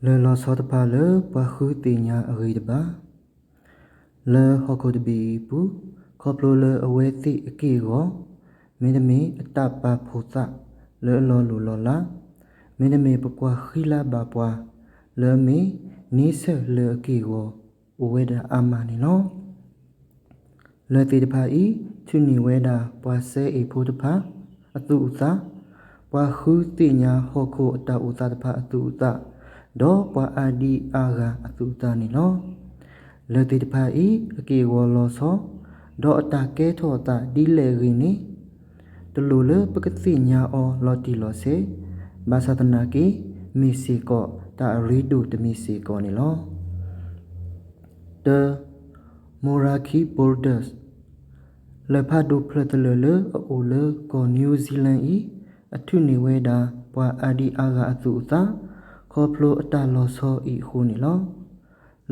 လၢလီၤဆီတဖၣ်လၢပှၤဃုသ့ၣ်ညါအဂ့ၢ်တဘၣ်. လၢဟီၣ်ခိၣ်တဘ့ၣ်အံၤအပူၤ, ခီဖျိလၢအဝဲသ့ၣ်အက့ၢ်အဂီၤ, မ့တမ့ၢ်အတၢ်ပာ်ဖှိၣ်သးလၢအလီၤလိၢ်လီၤလး, မ့တမ့ၢ်ပကွၢ်ဃံလၤဘၣ်ပှၤလၢအမ့ၢ်န့ဆၢၣ်လၢအက့ၢ်အဂီၤ အိၣ်ဝဲဒၣ်အါမးန့ၣ်လီၤ. လၢသ့ၣ်တဖၣ်အံၤ ထုးန့ၢ်ဝဲဒၣ်ပှၤစဲအ့ၣ်ဖိတဖၣ်အသူၣ်အုးသး, ပှၤဃုသ့ၣ်ညါဟီၣ်ခိၣ်အတၢ်အိၣ်သးတဖၣ်အသူၣ်အုးသး, ဒီးပှၤအါဒံအါဂၤအသူၣ်အုးသးန့ၣ်လီၤ. လၢသ့ၣ်တဖၣ်အံၤ အက့ၢ်အဂီၤလီၤဆီ, ဒီးအတၢ်ကဲထီၣ်အသးဒ်လဲၣ်အဂ့ၢ်န့ၣ် တလိၣ်လၢပကသ့ၣ်ညါအီၤလီၤတံၢ်လီၤဆဲး, ဘၣ်ဆၣ်သနာ်က့ မ့ၢ်စ့ၢ်ကီးတၢ်အရ့ဒိၣ်တမံၤစ့ၢ်ကီးန့ၣ်လီၤ. တၢ, Merakiboarders လၢၢ်ဖးဒိၣ်ဖျၢၣ်သလၢၢ်လၢအအိၣ်လၢကီၢ် New Zealand အံၤ အထုးန့ၢ်ဝဲဒၣ်ပှၤအါဒံအါဂၤအသူၣ်အုးသး ခီဖျိအတၢ်လီၤဆီအံၤအဃိန့ၣ်လီၤ.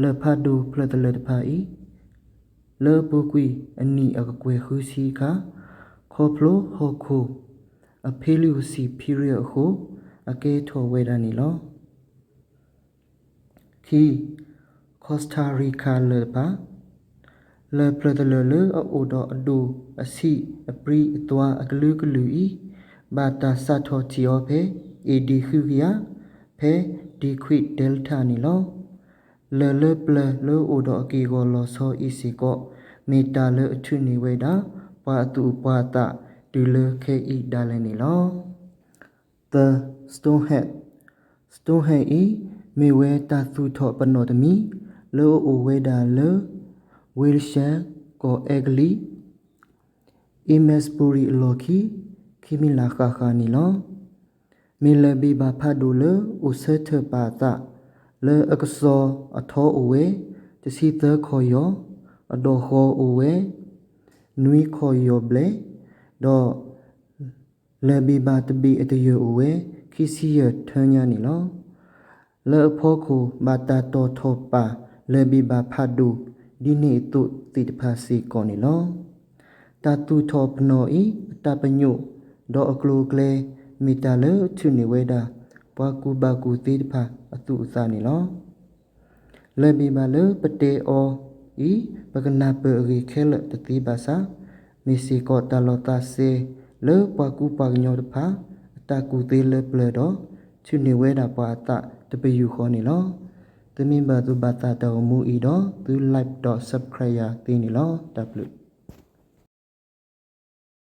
လၢၢ်ဖးဒိၣ်ဖျၢၣ်သလၢၢ်တဖၣ်အံၤ လၢအပူၤကွံာ်အနံၣ်အကကွဲၢ်ဃုဆံအခါ ခီဖျိဟီၣ်ခိၣ်အ Paleocene period အဃိ အကဲထီၣ်ဝဲဒၣ်န့ၣ်လီၤ. ခံ, Costa Rica လၢၢ်တဖၣ်, လၢၢ်ဖျၢၣ်သလၢၢ်လၢအအိၣ်ဒီးအဒိၣ်အဆံးအပြံအသွါအကလုာ်ကလုာ်အံၤ ဘၣ်တၢ်စးထီၣ်ထံၣ်အီၤဖဲ A.D. ဃုကယၤ ဖဲ Diquid Delta န့ၣ်လီၤ. လၢၢ်လၢပျၢၤလၢအိၣ်ဒီးအက့ၢ်အဂီၤလီၤဆီအံၤစ့ၢ်ကီး မ့ၢ်တၢ်လၢအထုးန့ၢ်ဝဲဒၣ် ပှၤအသူၣ်ပှၤသးတုၤလၢခဲအံၤဒၣ်လဲာ်န့ၣ်လီၤ. သၢ, Stonehenge, Stonehenge အံၤ မ့ၢ်ဝဲတၢ်သူၣ်ထီၣ်ပနီၣ်တမံၤ လၢအအိၣ်ဝဲဒၣ်လၢ Wiltshire ကီၢ်အဲကလံး Amesbury အလီၢ်ခံ ခံမံလးဃၣ်ဃၣ်န့ၣ်လီၤ. မ့ၢ်လၢၢ်ဘ့ၣ်ဘၣ်ဖးဒိၣ်လၢအိၣ်ဆၢထၢၣ်ပာ်အသး လၢအကစီၤအထီအိၣ်ဝဲ တဆံသၢခီၣ်ယီၢ်, အဒိၣ်ဃီၤအိၣ်ဝဲ နွံခီၣ်ယီၢ်ဘျဲၣ်, ဒီး လၢၢ်ဘ့ၣ်ဘၣ်တဘ့ၣ်အတယၢၢ်အိၣ်ဝဲ ခံဆံယဲၢ်ထၢညါန့ၣ်လီၤ. လၢအဖီခိၣ်ဘၣ်တၢ်တီၣ်ထီၣ်ပာ်လၢၢ်ဘ့ၣ်ဘၣ်ဖးဒိၣ် ဒ်န့ၣ်အသိးသ့ၣ်တဖၣ်စ့ၢ်ကီးန့ၣ်လီၤ. တၢ်သူၣ်ထီၣ်ပနီၣ်အံၤ အတၢ်ပညိၣ် ဒီးအကျိၤအကျဲ မ့ၢ်တၢ်လၢအထုးန့ၢ်ဝဲဒၣ် ပှၤကူၣ်ဘၣ်ကူၣ်သ့တဖၣ်အသူၣ်အသးန့ၣ်လီၤ. လၢၢ်ဘ့ၣ်ဘၣ်လၢပတဲအီၤအံၤ ပကနၢ်ပၢၢ်အဂ့ၢ်ခဲလၢာ်တသ့ဘၣ်ဆၣ်, မ့ၢ်စ့ၢ်ကီးတၢ်လီၤသးစဲ လၢပှၤကူပှၤကညီတဖၣ် အတၢ်ကူၣ်သ့လၢပျၢၤဒီး ထုးန့ၢ်ဝဲဒၣ်ပှၤအသးတပယူာ်ဃီန့ၣ်လီၤ. သုမ့ၢ်ဘၣ်သူၣ်ဘၣ်သးတၢ်အိၣ်မူအံၤဒီး သု like ဒီး subscribe ယၤသ့န့ၣ်လီၤ. တၢ်ဘျုး